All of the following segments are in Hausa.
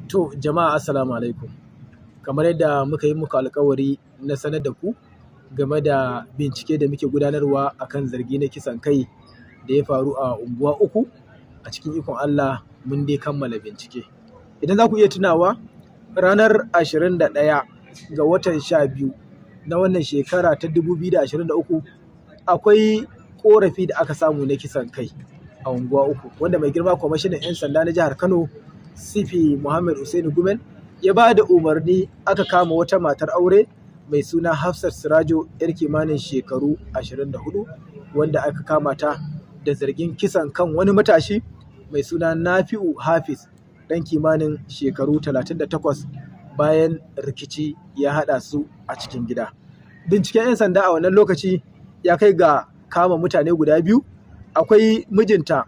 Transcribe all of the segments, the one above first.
To jama'a, assalamu alaikum. Kamar yadda muka yi muku alkawari na sanar da ku game da bincike da muke gudanarwa akan zargi na kisan kai da ya faru a Unguwa Uku, a cikin ikon Allah mun dai kammala bincike. Idan za ku iya tunawa, ranar 21 ga watan 12 na wannan shekara ta 2023 akwai ƙorafi da aka samu na kisan kai a Unguwa Uku, wanda mai girma kwamishinan 'yan sanda na jihar Kano, CP Muhammad Usaini Gumel, ya ba da umarni aka kama wata matar aure mai suna Hafsat Sirajo, 'yar kimanin shekaru 24, wanda aka kama ta da zargin kisan kan wani matashi mai suna Nafi'u Hafiz, ɗan kimanin shekaru 38, bayan rikici ya haɗa su a cikin gida. Binciken 'yan sanda a wannan lokaci ya kai ga kama mutane guda biyu. Akwai mijinta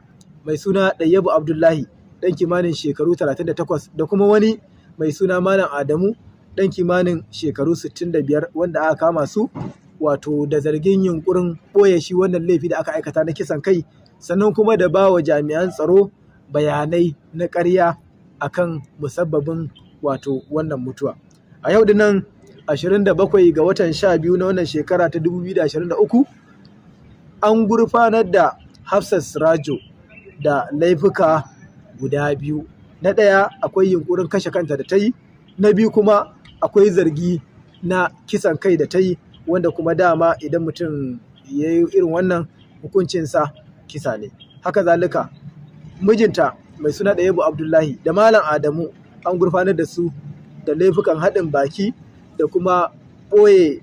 mai suna Ɗayyabu Abdullahi, ɗan kimanin shekaru 38, da kuma wani mai suna Malam Adamu, ɗan kimanin shekaru 65, wanda aka kama su wato da zargin yunƙurin ɓoye shi wannan laifi da aka aikata na kisan kai, sannan kuma da ba wa jami'an tsaro bayanai na ƙarya akan musabbabin wato wannan mutuwa. A yau dinnan, 27 ga watan 12 na wannan shekara ta 2023, an gurfanar da Hafsat Sirajo da laifuka guda biyu. Na ɗaya, akwai yunƙurin kashe kanta da ta yi, na biyu kuma akwai zargi na kisan kai da ta yi, wanda kuma dama idan mutum ya yi irin wannan, hukuncinsa kisa ne. Haka zalika mijinta mai suna Ɗayyabu Abdullahi da Malam Adamu an gurfanar da su da laifukan haɗin baki da kuma ɓoye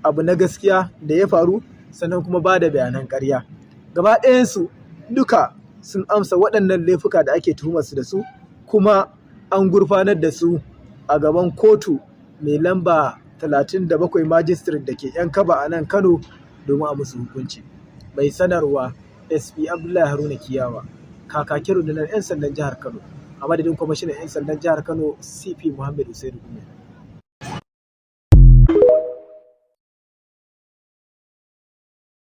abu na gaskiya da ya faru, sannan kuma ba da bayanan ƙarya. Gaba ɗayansu duka sun amsa waɗannan laifuka da ake tuhumar su da su, kuma an gurfanar da su a gaban kotu mai lamba 37 Magistrate da ke 'Yankaba a nan Kano domin a musu hukunci. Mai sanarwa, SP Abdullahi Haruna Kiyawa, kakakin rundunar 'yan sandan jihar Kano, a madadin kwamishinan 'yan sandan jihar Kano, CP Muhammad Usaini Gumel.